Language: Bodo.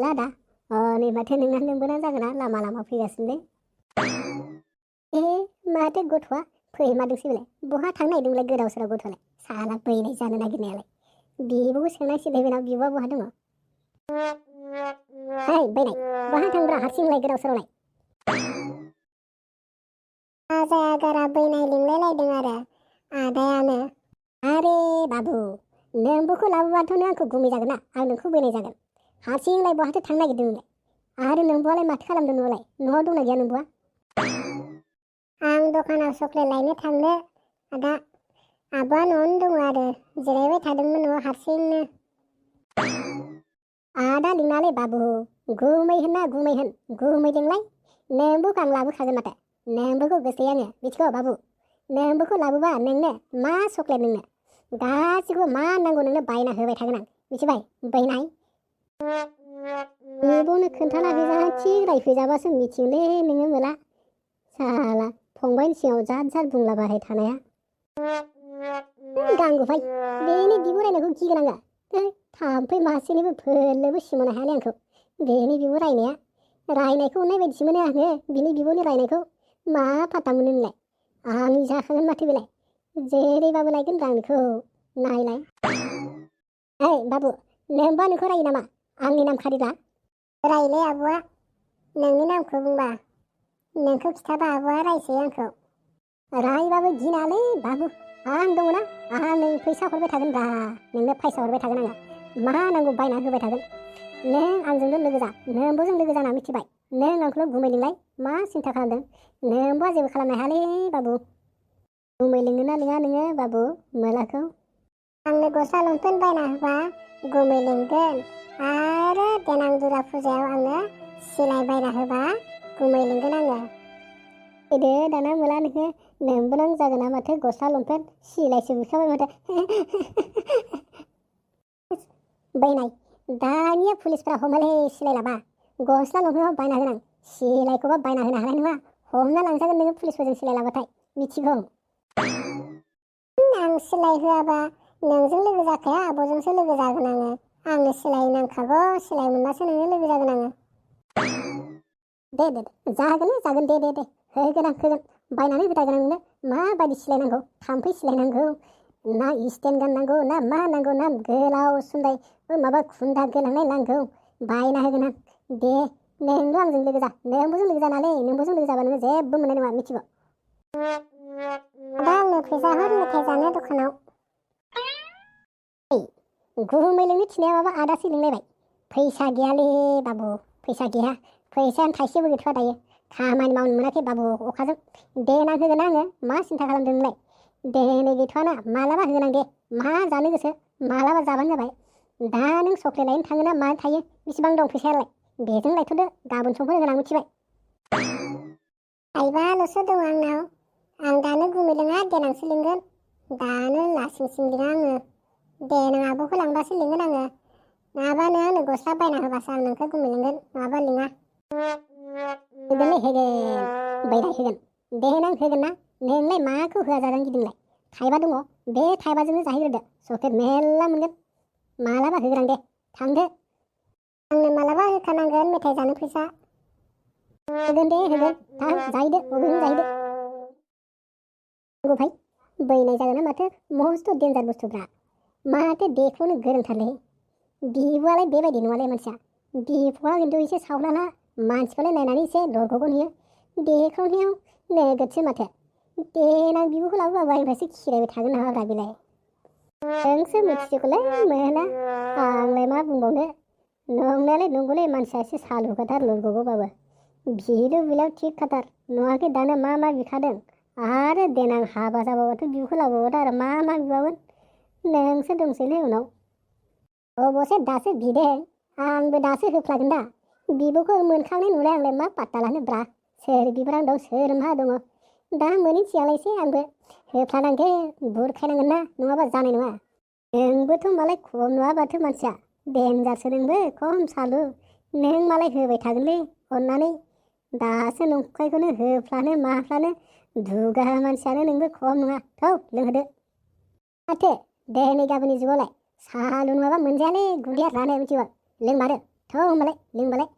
लादा नै माथो नोंना लोंबोना जागोना लामा लामा फैगासिनो माथो गथ'आ फैमारदोंसै बेलाय बहा थांनो नागिरदोंलाय गोदाव सोराव गथ'आलाय साला बैनाय जानो नागिरनायालाय बिब'खौ सोंनांसिगोन बेनाव बिब'आ बहा दङ हैइ बैनाय बहा थांब्रा हारसिंलाय गोदाव सोरावलाय आजाया गारा बैनाय लिंलायलायदों आरो आदायानो आरे बाबु नोंबोखौ लाबोबाथ' नों आंखौ गुमै जागोन ना आं नोंखौ बैनाय जागोन हारसिंलाय बहाथो थांनो नागिरदों नोंलाय आरो नोंबोआलाय माथो खालामदों न'आवलाय न'आव दंना गैया नोंबोआ आं दखानाव चक्लेट लायनो थांनो आदा आब'आ न'आवनो दङ आरो जिरायबाय थादोंमोन न'आव हारसिंनो आदा लिंनालै बाबु गुमै होन ना गुमै होन गुमैदोंलाय नोंबोखौ आं लाबोखागोन माथो नोंबोखौ गोसोयो आङो मिथिगौ बाबु नोंबोखौ लाबोबा नोंनो मा चक्लेट नोंनो गासिखौबो मा नांगौ नोंनो बायना होबाय थागोन आं मिथिबाय बैनाय बिब'नो खोन्थाना होजा थिग रायफैजाबासो मिथिगोनलै नोङो मोला साला फंबायनि सिगाङाव जाद जाद बुंलाबाय थानाया गांगुफाय बेनि बिब' रायनायखौ गिगोन आङो थाम्फै मासेनिबो फोरनोबो सिमोनो हायालै आंखौ बेनि बिब' रायनायखौ अननाय बायदिसो मोनो आङो बिनि बिब'नि रायनायखौ मा फात्ता मोनो नोंलाय आं जाखागोन माथो बेलाय जेरैबाबो लायगोन रांखौ नायलाय ओइ बाबु नोंबा नोंखौ रायो नामा आंनि नाम खारिब्ला रायलै आब'आ नोंनि नामखौ बुंबा नोंखौ खिथाबा आब'आ रायसै आंखौ रायबाबो गिनालै बाबु आं दङना आं नों फैसा हरबाय थागोन ब्रा नोंनो फैसा हरबाय थागोन आङो मा नांगौ बायना होबाय थागोन नों आंजोंल' लोगो जा नोंबोजों लोगो जाना मिथिबाय नों आंखौल' गुमै लिंलाय मा सिन्था खालामदों नोंबा जेबो खालामनो हायालै बाबु गुमै लिङोना लिङा नोङो बाबु मोलाखौ आंनो गस्ला लंपेन्ट बायना होबा गुमै लिंगोन आरो देनां दुर्गा फुजायाव आंनो सिलाय बायना होबा गुमै लिंगोन आङो दे दाना मोला नोङो नोंबो नां जागोना माथो गस्ला लंपेन्ट सिलायसो बिखाबाय माथो बैनाय दानिया पुलिसफ्रा हमोलै सिलाय लाबा गस्ला लंपेन्टआव बायना होनां सिलायखौबा बायना होनो हानाय नङा हमना लांजागोन नोङो पुलिसफोरजों सिलाय लाबाथाय मिथिगौ आं सिलाय होआबा नोंजों लोगो जाखाया आब'जोंसो लोगो जागोन आंनो सिलाय नांखागौ सिलाय मोनबासो नोंजों लोगो जागोन आङो दे जागोन दे होगोन आं होगोन बायनानै होथारगोन आं नोंनो माबायदि सिलाय नांगौ थाम्फै सिलाय नांगौ ना स्टेन गान नांगौ ना मा नांगौ ना गोलाव सुन्दाय माबा खुन्दा गोलांनाय नांगौ बायना होगोन आं दे नोंल' आंजों लोगो जा नोंबोजों लोगो जानालै नोंबोजों लोगो जाबा नोङो जेबो मोननाय नङा मिथिगौ दा आंनो फैसा हर मेथाइ जानो दखानाव गुमै लोंनो थिनाया माबा आदासो लिंलायबाय फैसा गैयालै बाबु फैसा गैया फैसायानो थाइसेबो गैथ'आ दायो खामानि मावनो मोनाखै बाबु अखाजों देनां होगोन आङो मा सिन्था खालामदों नोंलाय देनै गैथ'आना मालाबा होगोन आं दे मा जानो गोसो मालाबा जाबानो जाबाय दा नों चक्लेट लायनो थाङोना मा थायो बेसेबां दं फैसायालाय बेजों लायथ'दो गाबोन समफोर होगोन आं मिथिबाय थाइबाल'सो दं आंनाव आं दानो गुमै लिङा देनांसो लिंगोन दानो लासिंसिं लिङा आङो देनां आब'खौ लांबासो लिंगोन आङो नङाबा नों आंनो गस्ला बायना होबासो आं नोंखौ गुमै लिंगोन नङाबा लिङा होगोनलै होगोन बैराय होगोन देनां होगोन ना नोंलाय माखौ होआ जाजानो गिदिंलाय थाइबा दङ बे थाइबाजोंनो जाहैग्रोदो चक्लेट मेरला मोनगोन मालाबा होगोन आं दे थांदो आंनो मालाबा होखानांगोन मेथाइ जानो फैसा होगोन दे होगोन थां जाहैदो बबेजों जाहैदो भाई बैनाय जागोना माथो मस्त' डेन्जार बुस्थुफ्रा माथो देख्रुबनो गोरोंथारलै बिब'आलाय बेबायदि नङालै मानसिया बिब'आ खिन्थु एसे सावलाना मानसिखौलाय नायनानै एसे लरग'गन होयो देख्रुबनायाव नोगोदसो माथो देनां बिब'खौ लाबोबा बायनिफ्रायसो खिरायबाय थागोन नामाब्रा बेलाय नोंसो मिथिसिगौलै मोना आंलाय मा बुंबावनो नंनायालाय नंगौलै मानसिया एसे सालुखाथार लरग'गौबाबो बिलु बिलाव थिग खाथार नुवाखै दानो मा मा बिखादों आरो देनां हाबा जाबाबाथ' बिब'खौ लाबोबाथ' आरो मा मा बिबावगोन नोंसो दंसैलै उनाव अबसे दासो बिदों आंबो दासो होफ्लागोन दा बिब'खौ मोनखांनाय नुलाय आंलाय मा पात्ता लानो ब्रा सोर बिबोरां दं सोर मा दङ दा मोनैनि सिगांलायसो आंबो होफ्लानांगोन बुरखायनांगोन ना नङाबा जानाय नङा नोंबोथ' मालाय खम नुवाबाथ' मानसिया डेन्जारसो नोंबो खम सालु नों मालाय होबाय थागोनलै अननानै दासो नंखायखौनो होफ्लानो माफ्लानो दुगा मानसियानो नोंबो खम नङा थौ लोंहोदो माथो दिनै गाबोननि जुगावलाय सालु नङाबा मोनजायालै गुदैया रानो मिथिबाय लोंमारो होमबालाय लोंबालाय